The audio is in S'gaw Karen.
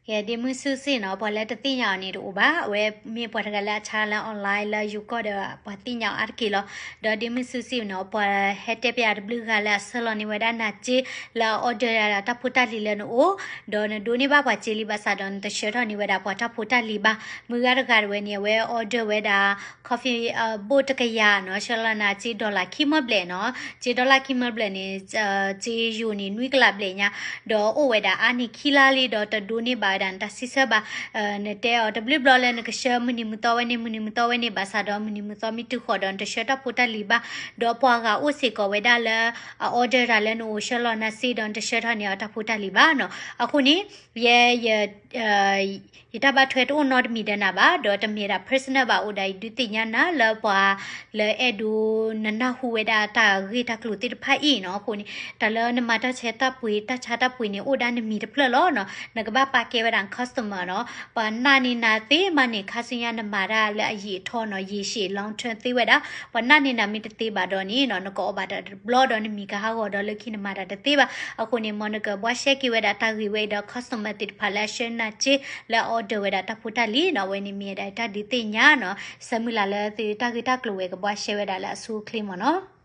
ကဲ ဒ့မုၢ်စုစ့ၣ်နီၤ ပှၤလၢတသ့ၣ်ညါအီၤန့ၣ်တအိၣ်ဘၣ်, အဝဲမ့ၢ်ပှၤတဂၤလၢအဆါလၢ online လၢယိၤကီၢ်ဒီး ပှၤသ့ၣ်ညါအီၤအါတက့ၢ်လီၤ. ဒီးဒ့မုၢ်စုစ့ၣ်နီၤ ပှၤဟဲတဲပၠးတဘျုးဂၤလၢအဆှၢလီၤန့ၢ်ဝဲဒၣ်နၤစ့ လၢအ order ဒၣ်တၢ်ဖိတၢ်လံၤလၢနအိၣ်, ဒီးနဒိးန့ၢ်ဘၣ်ပှၤစ့လံဘၣ်ဆၣ်ဒီး နတဆှၢထီၣ်န့ၢ်ဝဲဒၣ်ပှၤတၢ်ဖိတၢ်လံၤဘၣ်. မုၢ်ဂၤတဂၤတဝဲန့ၣ် အဝဲ order ဝဲဒၣ် coffee ဘိၣ်တကယၤနီၤ ဆှၢလီၤနၤစ့ dollar ခံမၢဘျဲၣ်နီၤ, စ့ dollar ခံမၢဘျဲၣ်န့ၣ် စ့ယိၤန့ၣ် နွံကလးဘျဲၣ်ညါ, ဒီးအိၣ်ဝဲဒၣ်အါန့ၢ်ခံလါလံ ဒီးတဒိးန့ၢ်ဘၣ်ဝဲဒၣ်နတၢ်စံးဆၢဘၣ်. နတဲအီၤတဘျုးဘျီလၢနကဆှၢမုၢ်နံၤမုၢ်သီဝဲန့ၣ် မုၢ်နံၤမုၢ်သီဝဲန့ၣ် ဘၣ်ဆၣ်ဒီးမုၢ်နံၤမုၢ်သီမ့ၢ်တုၤဃီၤဒီး နတဆှၢတၢ်ဖိတၢ်လံၤဘၣ်. ဒီးပှၤဂၤအိၣ်စ့ၢ်ကီးဝဲဒၣ်လၢ အ order တၢ်လၢနအိၣ် ဆှၢလီၤနၤစ့ဒီး နတဆှၢထီၣ်န့ၢ်အီၤတၢ်ဖိတၢ်လံၤဘၣ်နီၤ. အဃိန့ၣ် ယဲ ယ ယတၢ်ဘၣ်ထွဲတအိၣ်နီတမံၤဒီးနၤဘၣ်, ဒီးတမ့ၢ်ဒၣ် personal ဘၣ် အိၣ်ဒၣ်အံၤဒုးသ့ၣ်ညါနၤလၢပှၤလၢအဲၣ်ဒိးနနၢ်ဟူဝဲဒၣ်တၢ်ဂ့ၢ်တၢ်ကျိၤသ့ၣ်တဖၣ်အံၤနီၤ. အဃိန့ၣ် တၢ်လၢနမၤတၢ်ဆါတၢ်ပှ့ၤ တၢ်ဆါတၢ်ပှ့ၤန့ၣ် အိၣ်ဒၣ်နမံၤတဖျၢၣ်လီၤနီၤ. နကဘၣ်ပာ်ကဲဝဲဒၣ် customer နီၤ. ပှၤနာ်န့ၢ်နၤသ့မးန့ၣ် ခါဆူညါနမၤတၢ်လၢအယံာ်အထီနီၤ ရေရှည် long term သ့ဝဲဒၣ်. ပှၤနာ်န့ၢ်နၤမ့ၢ်တသ့ဘၣ်ဒီးန့ၣ်နီၤ နကအီၣ်ဘၣ်တၢ်တဘျီဒီးနမံၤကဟးဂီၤဒီးလၢခံနမၤတၢ်တသ့ဘၣ်. အဃိန့ၣ် မ်နကဘှါရှဲက့ၤဝဲဒၣ်တၢ်ဂ့ၢ်ဝဲအံၤဒီး customer သ့ၣ်တဖၣ်လၢအဆှၢနၤစ့ လၢအ order ဝဲဒၣ်တၢ်ဖိတၢ်လံၤနီၤ. အဝဲန့ၣ်မ့ၢ်ဝဲဒၣ်တၢ်ဒုးသ့ၣ်ညါနီၤ. ဆၢမုၢ်လၢ်လၢသုတၢ်ဂ့ၢ်တၢ်ကျိၤဝဲကဘှါရှဲဝဲဒၣ်လၢအဆိအချ့မ့ၢ်နီၤ.